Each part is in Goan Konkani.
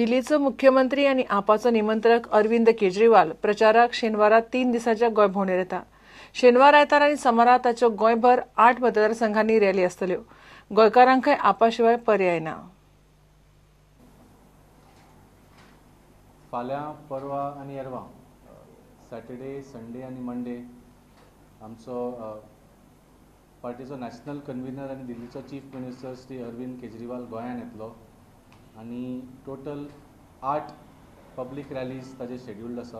दिल्लीचो मुख्यमंत्री आनी आपाचो निमंत्रक अरविंद केजरीवाल प्रचाराक शेनवारा 3 दिसांच्या गोंय भोंवडेर येता. शेनवार, आयतार आनी सोमारा ताच्यो गोंयभर 8 मतदारसंघांनी रॅली आसतल्यो. गोंयकारांकय आपा शिवाय पर्याय ना. फाल्यां, परवा आनी येरवा, सॅटर्डे, संडे आनी मंडे आमचो पार्टीचो नॅशनल कन्व्हिनर आनी दिल्लीचो चीफ मिनिस्टर श्री अरविंद केजरीवाल गोंयांत येतलो आनी टोटल 8 पब्लीक रॅलीज ताजे शेड्युल्ड आसा.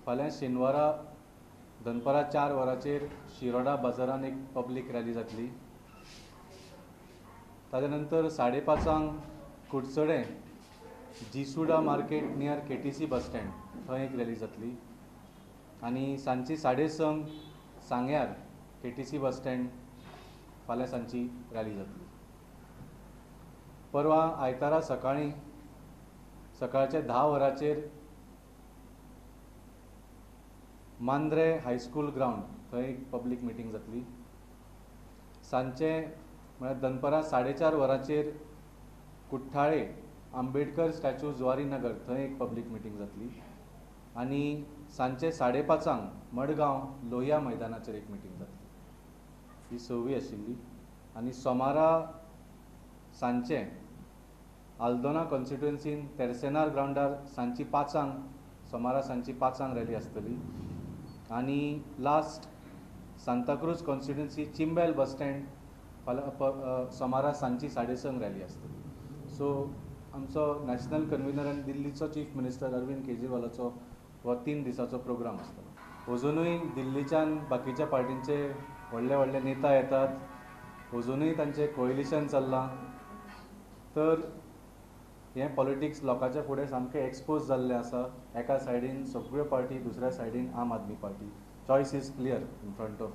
फाल्यां शेनवारा दनपरां 4 वरांचेर शिरोडा बाजारान एक पब्लीक रॅली जातली. ताजे नंतर 5:30 कुडचडें जीसुडा market near KTC bus stand थंय एक रॅली जातली आनी सांजची 6:30 सांग्यार केटीसी बस स्टँड फाल्यां सांजची रॅली जातली. परवा आयतारा सकाळीं सकाळचे 10 वरांचेर मांद्रे हायस्कूल ग्रावंड थंय एक पब्लीक मिटींग जातली. सांजचे म्हळ्यार दनपरां 4:30 वरांचेर कुठ्ठाळे आंबेडकर स्टॅच्यू जुवारी नगर थंय एक पब्लीक मिटींग जातली आनी सांजचे 5:30 मडगांव लोहिया मैदानाचेर एक मिटींग जातली. ही 6वी आशिल्ली. आनी सोमारा सांजचे आल्दोना कॉन्स्टिट्युएन्सीन तेरसेनार ग्रावंडार सांजची 5 सोमारा सांजची 5 रॅली आसतली आनी last Santacruz constituency Chimbel bus stand फाल्यां सोमारा सांजची 6:30 रॅली आसतली. सो आमचो नॅशनल कन्व्हिनर आनी दिल्लीचो चीफ मिनिस्टर अरविंद केजरीवालाचो हो 3 दिसाचो प्रोग्राम आसतलो. अजुनूय दिल्लीच्यान बाकीच्या पार्टींचे व्हडले व्हडले नेता येतात, अजुनूय तांचें कोएलिशन चल्लां. तर हें पॉलिटिक्स लोकांच्या फुडें सामकें एक्सपोज जाल्लें आसा. एका सायडीन सगळ्यो पार्टी, दुसऱ्या सायडीन Aam Aadmi party. Choice is clear in front of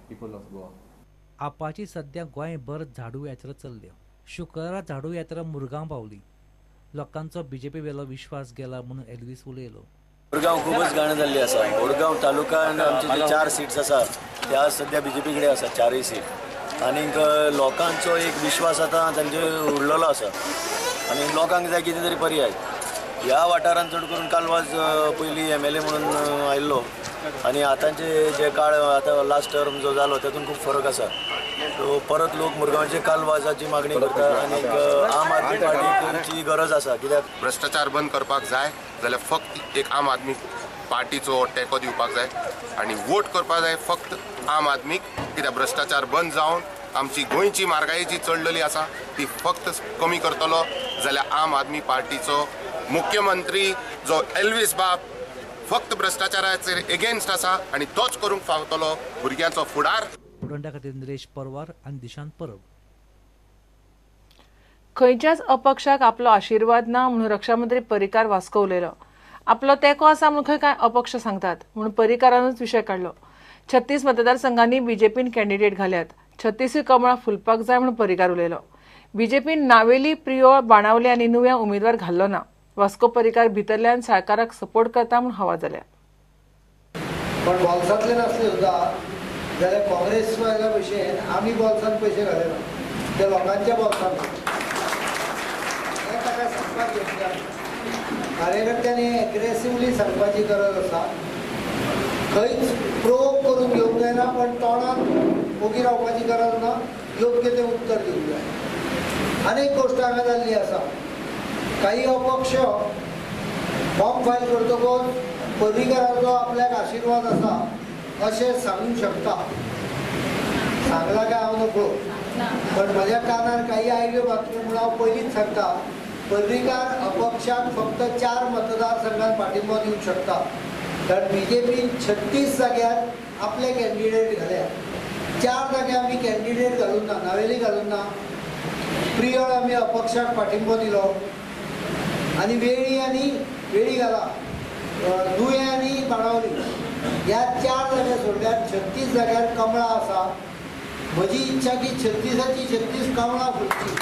people of Goa. Apache सध्या गोंयभर झाडू यात्रा चल्ल्या. शुक्रारा झाडू यात्रा मुरगांव पावली. लोकांचो बीजेपी वेलो विश्वास गेला म्हणून एल्वीस उलयलो. मुरगांव खूबच गाणं जाल्ली आसा. मुरगांव तालुक्यान आमचे जे 4 सीट्स आसा त्या सध्या बीजेपी कडेन आसा, 4 सीट. आनीक लोकांचो एक विश्वास आतां तांचेर उरलेलो आसा आनी लोकांक जाय कितें तरी पर्याय. ह्या वाठारांत चड करून कालवाज पयलीं MLA म्हणून आयिल्लो आनी आतांचे जे काळ आतां लास्ट टर्म जो जालो तातूंत खूब फरक आसा. सो परत लोक मुरगांवचे कालवाजाची मागणी करता आनी आम आदमी पार्टीची गरज आसा. कित्याक भ्रश्टाचार बंद करपाक जाय जाल्यार फक्त एक आम आदमी पार्टीचो टेको दिवपाक जाय आनी वोट करपाक जाय फक्त आम आदमीक. कित्याक भ्रश्टाचार बंद जावन आमची गोंयची म्हारगाय जी चडलेली आसा ती फक्त कमी करतलो जाल्यार आम आदमी पार्टीचो मुख्यमंत्री जो एल्वीस बाब फक्त भ्रश्टाचाराचेर एगेन्स्ट आसा आनी तोच करूंक फावतलो भुरग्यांचो फुडार. उडंडा खातीर निलेश परवार आनी दिशांत परब. खंयच्याच अपक्षाक आपलो आशिर्वाद ना म्हणून रक्षामंत्री पर्रीकार वास्को उलयलो. आपलो तेंको आसा म्हणून खंय कांय अपक्ष सांगतात म्हणून पर्रीकारानूच विशय काडलो. 36 मतदारसंघांनी बीजेपीन कॅन्डिडेट घाल्यात. 36 कमळां फुलपाक जाय म्हणून पर्रीकार उलयलो. बीजेपीन नावेली, प्रियोळ, बाणावले आनी नुव्या उमेदवार घाल्लो ना. वास्को पर्रीकार भितरल्यान सरकाराक सपोर्ट करता म्हणून हवा जाल्या. पण बोल्सांतले नासले सुद्दां जाल्यार काँग्रेस वाल्या भशेन आमी बोल्सांत पयशे घाले ना, ते लोकांच्या बोल्सांत. हें ताका सांगपाक घेतल्या कार्यकर्त्यांनी एग्रेसिवली सांगपाची गरज आसा. खंयच प्रोव करून घेवंक जायना, पण तोंडान ओगी रावपाची गरज ना, योग्य तें उत्तर दिवंक जाय. आनी एक गोश्ट हांगा जाल्ली आसा, काही अपक्ष फॉर्म फायल करतकच पर्रीकाराचो आपल्याक आशिर्वाद आसा अशें सांगूंक शकता. सांगला काय हांव नकळो, पण म्हज्या कानार काही आयल्यो बातम्यो म्हणून हांव पयलींच सांगता, पर्रीकार अपक्षाक फक्त 4 मतदारसंघात पाठिंबो दिवंक शकता. कारण बीजेपीन 36 जाग्यार आपले कॅन्डिडेट घाल्या. 4 जाग्यार आमी कॅन्डिडेट घालूंक ना, नावेली घालूंक ना, प्रियोळ आमी अपक्षाक पाठिंबो दिलो आनी वेळी आनी वेळी घाला, दुयें आनी बाणावली ह्या 4 जाग्यार सोडल्यार 36 जाग्यार कमळां आसा. म्हजी इच्छा की 36ची 36 कमळां फुलची.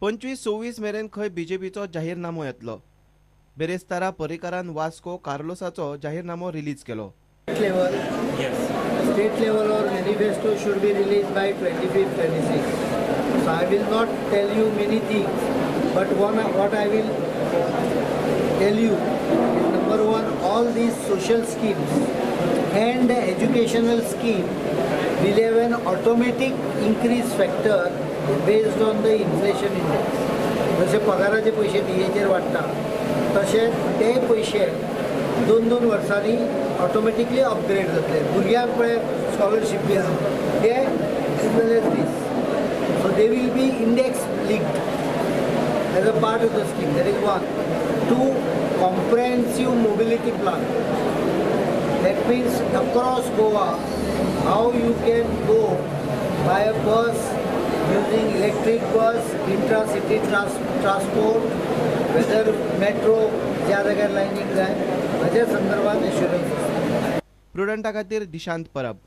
25-26 मेरेन खंय बीजेपीचो जाहीरनामो येतलो. बेरेस्तारा पर्रीकारान वास्को कार्लोसाचो जाहीरनामो रिलीज केलो. Yes. State level or manifesto should be released by 25th, 26th. So I will not tell you many things, but what I will tell you is, number one, all these social schemes and the educational scheme will have an automatic increase factor based on the inflation index. जसे पगाराचे पयशे डीएचेर वाडटा तशे ते पयशे 2-2 वर्सांनी ऑटोमॅटिकली अपग्रेड जातले. भुरग्यांक पळय स्कॉलरशीप बी आसा ते as well as this. So they will be index linked as a part of the scheme. That is one. 2, comprehensive mobility plan. That means across Goa, how you can go by a bus using electric bus, intra-city transport, whether metro, ज्या जाग्यार लायनीक जाय हाज्या संदर्भात एश्युरन्स आसता. प्रुडंटा खातीर दिशांत परब.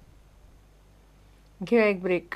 घेवया एक ब्रेक.